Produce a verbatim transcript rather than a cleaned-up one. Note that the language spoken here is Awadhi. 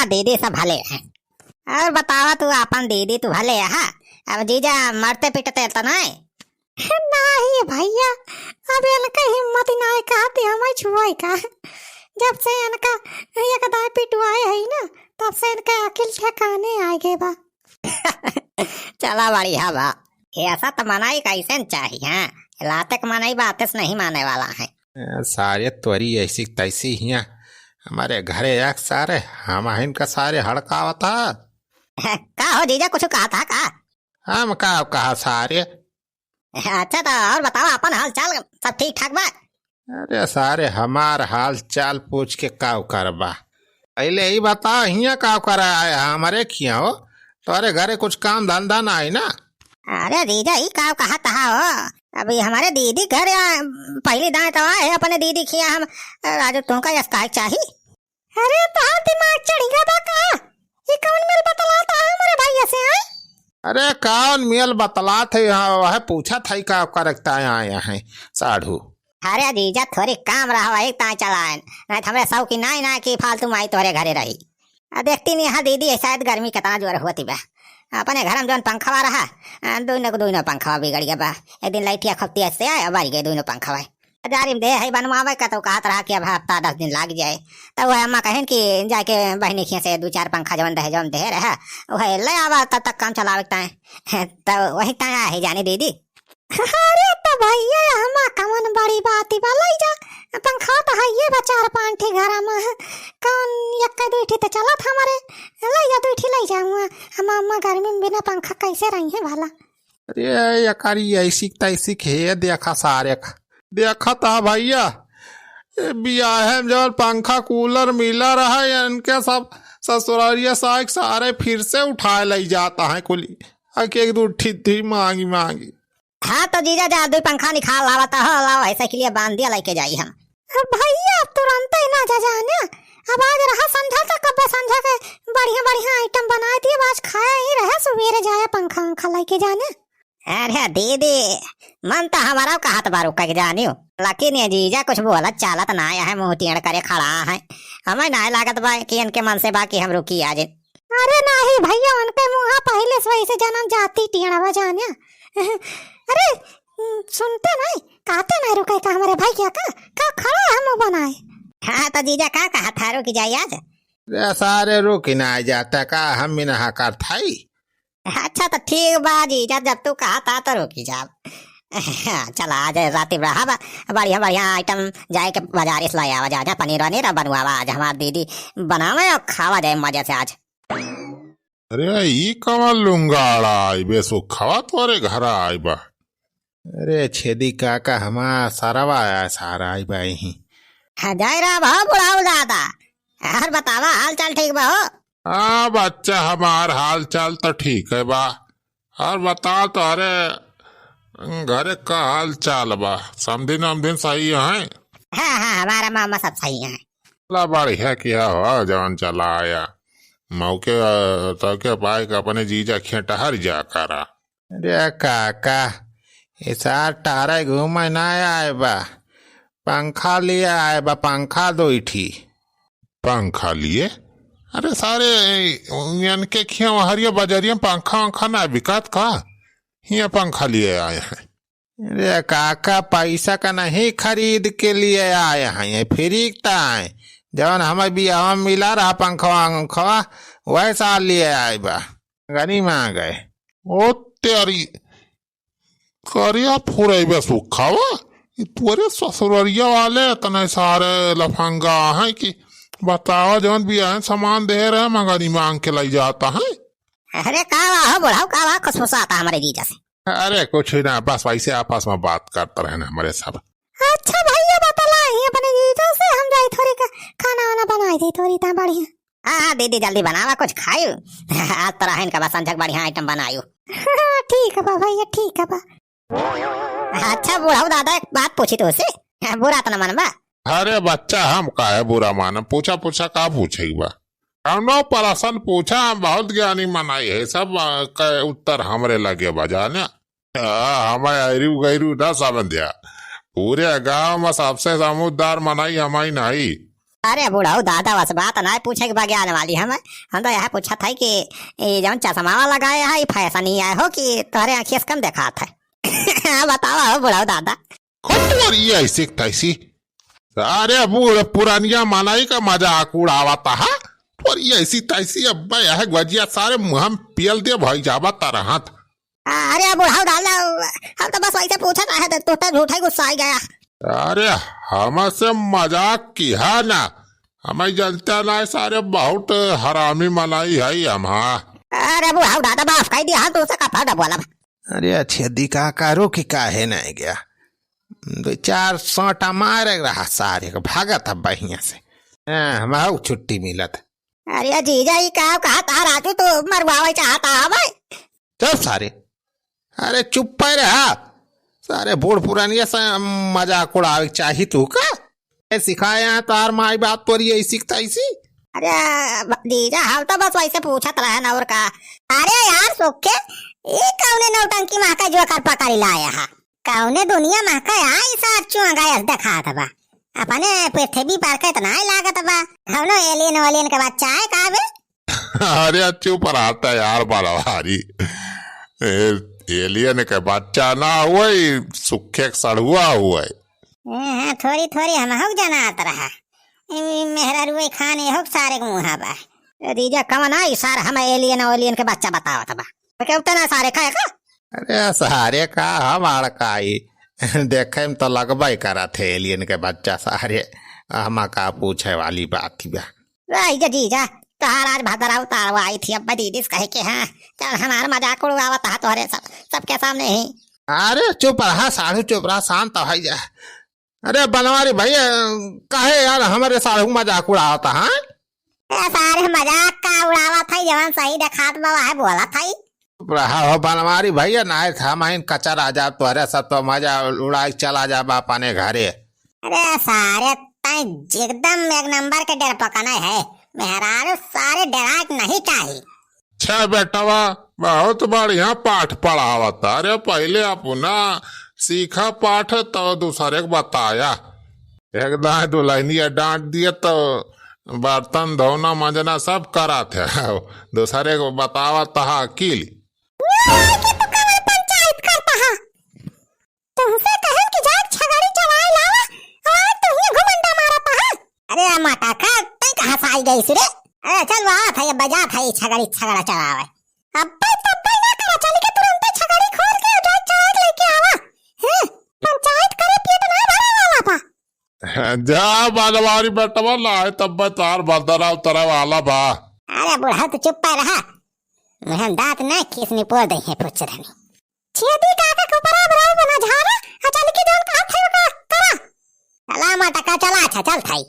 दीदी सब भले हैं। और बतावा तू आपन दीदी, तू भले है? अब जीजा मरते पिटते तो नहीं? नाही भैया, अब इनका हिम्मत ही नाही कहती हमें छुआई का। जब से इनका एक दाई पिटवाए है ना, तब से इनका अकिल ठिकाने आ गए बा। चला बढ़िया बा। ऐसा तो मनाई कैसे न चाही, हाँ? लाते के मनई बाते से नहीं माने वाला है। ए, सारे तोरी ऐसी तैसी हियाँ हमारे घरे एक सारे हम हिन का सारे हड़कावता। का हो जीजा, कुछ कहा था का? हम का कहा सारे? अच्छा, तो और बताओ, अपन हाल चाल सब ठीक ठाक बा? अरे सारे, हमार हाल चाल पूछ के का करबा? पहले ही बताओ, हियाँ का करे आए हमारे खिया हो? तोरे घरे कुछ काम धंधा ना आई ना? अरे जीजा, ई का कहा तहा हो? अभी हमारे दीदी घर आ, पहली दाएं तो आए अपने दीदी खिया हम, राजू तुमका यस काहे चाही? अरे, तोहार दिमाग चढ़ी गया बा का? ई कौन मेल बतलात है हमरे भैया से, आय? अरे, कौन मेल बतलात है? हाँ, वह पूछत है का करकता आए हैं, साढ़ू। अरे जीजा, थोरी काम रहा, वही ताई चलाएन। नहीं तो हमरे सौ की नाई ना कि फालतू माई तोहरे घरे रही। आ, देखती नहीं, हाँ दीदी, शायद गर्मी कितना जोर होती बा। अपने घर में जौन पंखवा रहा, आ, दोनों को दोनों पंखवा बिगड़ गया बा। एक दिन लाइटिया खपती ऐसे आए, अब आ गए दोनों पंखवा। बाजारी में दे है बनवावे का, तो कहत रहा कि अब हफ्ता दस दिन लाग जाए। तो वह अम्मा कहेन कि जाके बहिनी खिया से दो चार पंखा जवन दहे, जवन दे रहा, वह ले आवा, तब तक काम चलावे के ताए। तो वही ताए आहे जाने दीदी। अरे तो भैया, अम्मा कवन बड़ी बात बा, ले जा। पंखा तो है ये बा चार पांच ठे घर में, कौन एक दो ठे तो चलत हमारे, ले जा दो ठे ले जाऊँ। हम अम्मा गर्मी में बिना पंखा कैसे रही है भला? अरे, एकरी ऐसी तैसी खे देखा सारे का। देखा ता भैया, ए, बियाहे में जवन पंखा कूलर मिला रहा है, इनके सब ससुरारिया साग सारे फिर से उठाए लई जाता है कुली। अके एक दो ठिद्दी मांगी मांगी। हाँ, तो जीजा जा, दो पंखा निकाल लावा तो हो, लाओ, ऐसे के लिए बांध दिया, लेके जाई हम। अब भैया, अब तुरंत ही ना जा जाने, अब आज रहा संझा तक, अब संझा के बढ़िया बढ़िया आइटम बनाए दिए, अब आज खाया ही रहे, सुबेरे जाए पंखा वंखा लेके जाने। अरे दीदी, मन तो हमारा कहत बा रुके के जानियो, लेकिन ये जीजा कुछ बोलत चालत ना है, मुंह टेढ़ करे खड़ा है। हमें ना लागत बा कि इनके मन से बा कि हम रुकी आज। अरे नाही भैया, उनके मुंह पहले से वैसे जन्म जाति टेढ़वा जाने। अरे, सुनते नहीं, कहते नहीं रुके का हमारे भैया का, का खड़ा है मुंह बनाए। हाँ तो जीजा का कहा था रुकी जाए आज? रे सारे रुकी ना जाता का, हम भी ना करत हई। अच्छा, तो ठीक बा जीजा, जब तू कहा था तो रुकी जाब। चला, आज राती रहा बा, बढ़िया बढ़िया आइटम जाए के बाजारे से लाया आवा जा, जा पनीर वनीर बनवावा, आज हमार दीदी बनावे और खावा जाए मजे से आज। अरे, ई कवन लुंगाड़ा आई बे, सुखवा तोरे घर आई बा। अरे छेदी काका, हमार सरवा आया, सारा आई बा यहीं। हाँ, जय राम हो बुढ़ाऊ दादा। और बतावा, हाल चाल ठीक बा हो? हाँ बच्चा, हमार हाल चाल तो ठीक है बा। और बता, तोरे घरे का हाल चाल बा? समधिन अमधिन सही है? हाँ, हाँ, हमारा मामा सब सही है। ला, बढ़िया किया हो, जवन चला आया। मौके, अ, तौके पाए के अपने जीजा खें टहर जा करा। अरे काका, ये सार टहरे घूमे ना आए बा, पंखा लिए आए बा, पंखा दो ठी। पंखा लिए? अरे सारे, इनके खिया हरिया बाजारिया में पंखा वंखा ना बिकात का? हियाँ पंखा लिए आए हैं। अरे काका, पैसा का नहीं खरीद के लिए आए हैं, ये फ्री का है। जवन हमें बियाह में मिला रहा पंखवा वंखवा, वह सार लिए आए बा, गनी मांगे। ओ तेरी, करिया फुरैबे सुखावा, ई तोरे ससुररिया वाले इतने सारे लफंगा हैं कि बतावा, जवन बियाह में सामान दे रहे, मंगनी मांग के लाई जाता है। अरे का हुआ हो बुढ़ाऊ, का हुआ, खुसफुसाता हमारे जीजा से? अरे कुछ ना, बस वैसे आपस में बात करते रहे ना हमारे सब। अच्छा भैया, बतला ही अपने जीजा से, हम जाई थोड़ी का खाना वाना बनाई दे थोड़ी ता बढ़िया। हाँ, हाँ, दीदी, जल्दी बनावा, कुछ खायु। आज तो रहन का बा, संझक बढ़िया आइटम बनायु। हाँ, ठीक है बा भैया, ठीक है बा। अच्छा, बुढ़ऊ दादा, एक बात पूछी तोसे, बुरा तो न मानबा? अरे बच्चा, हम काहे बुरा मानब? पूछा, पूछा, का पूछे के बा? कौनो प्रश्न पूछा, हम बहुत ज्ञानी मनाई है, सब, आ, के उत्तर हमरे लगे बा, जाने। आ, हमें ऐरू गैरू ना समझ्या, पूरे गांव में सबसे समझदार मनाई हमाई नहीं। अरे बुढ़ऊ दादा, बस बात नाहीं पूछे के बा ज्ञान वाली हम। हम तो यह पूछत है कि ई जौन चश्मा लगाए है, ई फैशन ही है हो कि तोहरे आँखिया से कम देखात है? हाँ, बतावा हो बुढ़ऊ दादा। हो तोरी ऐसी तैसी। सारे बूढ़ पुरानिया मनई का मजाक उड़ावत हा। तोरी ऐसी तैसी अब्बा यह गजिया सारे मुँह में पेल दे भाई जाबा तरहत। अरे बुढ़ऊ दादा, हम तो बस वैसे पूछत रहे थे, तू तो झूठा ही गुस्सा आ गया। अरे हमसे मजाक किहा ना, हमें जनता ना सारे बहुत हरामी मनई है हम। हाँ। अरे बुढ़ऊ दादा, माफ कर दिया, हम तुमसे कपड़ा न बोला। अरे अच्छे दी का करो कि काहे नहीं गया, दो चार सोटा मारे रहा सारे को, भागत अब बहिया से। हाँ, हम आऊ छुट्टी मिलत। अरे जीजा, ई का कहा था राजू, तू मरवावे चाहता है भाई? चुप सारे, अरे चुप पे रहा। सारे बूढ़ पुरानिया से मजाक उड़ावे के चाही तू का? ए, सिखाए हैं तार माई बाप तोरी ऐसी की तैसी। अरे जीजा, हम तो बस वैसे पूछत रहे ना और का। अरे यार सुखे, ई कौने नौटंकी माँ का जो कर पकड़ी लाया है? कौने दुनिया में का आई सार चुआंगा यस देखात बा। अपने पृथ्वी पर के इतना ही लागत बा। कौनो एलियन वेलियन के बच्चा है का बे? अरे चुप रहता यार बनवारी। ए, एलियन के बच्चा ना हुए, सुखे के सड़ुआ हुए। ए, हाँ, थोड़ी थोड़ी हमहू के जनात रहा। ए, मेहरारुए खान एहो के सारे के मुँहा बा। ए, जीजा, कवन आई सार हम एलियन वेलियन के बच्चा बतावत बा? तो क्या उतना सारे खाए का? अरे सारे का हम अड़काई। देखे में तो लगबे करत है एलियन के बच्चा सारे। हमा का पूछे वाली बात बा। आई जा जीजा, तोहार आज भदरा उतारवा आई थी, अब दीदी से कहे के, हाँ, चल हमार मजाक उड़ावत हा तोहरे सब, सबके सामने ही। अरे चुप रहा साढ़ू, चुप रहा, शांत हो जा। अरे बनवारी भैया, काहे यार हमारे साढ़ू मजाक उड़ावत हा? ए सारे मजाक का उड़ावत है, जवन सही देखात बा, वह बोलत है। चुप रहा हो बनवारी भैया, नाय था माइन कचर आ जा तोहरे सब तो मजा उड़ाई चला जा बा अपने घरे। अरे सारे तैं एकदम एक नंबर के डरपकना है, मेहरारू सारे डराक नहीं चाही। छे बेटवा, बहुत बढ़िया पाठ पढ़ावत। अरे पहिले अपना सीखा पाठ तो दूसरे के बताया। एक दाएं दुल्हनिया डांट दिए तो बर्तन धोना मंजना सब करत है। दूसरे को बतावत हा अकील। ये है कि तू कवन पंचायत करता हा? तुमसे कहन कि जाके छगड़ी चराए लावा, और तू ही घुमंडा मारत हा। अरे मटका, तै कहाँ से आई गई रे? अरे चल वहाँ था, ये बजा था, ये छगड़ी छगड़ा चरावे। अब्बे तब्बे ना करा, चल के तुरंते छगड़ी खोल के जाके चराए लेके आवा। हैं? पंचायत करे पेट ना भरे वाला बा। जा बनवारी बेटवा, ना है तब तार बदरा उतरा वाला बा। अरे बुढ़ऊ तू चुप पे रहा, मुँह में दांत ना खीस निपोर दे है फुच्चरनी। छेदी काका के ऊपर अब रहो बना झारे, आ चल के जौन कहा थे ओका करा। चला मटका चला, अच्छा चल थाई।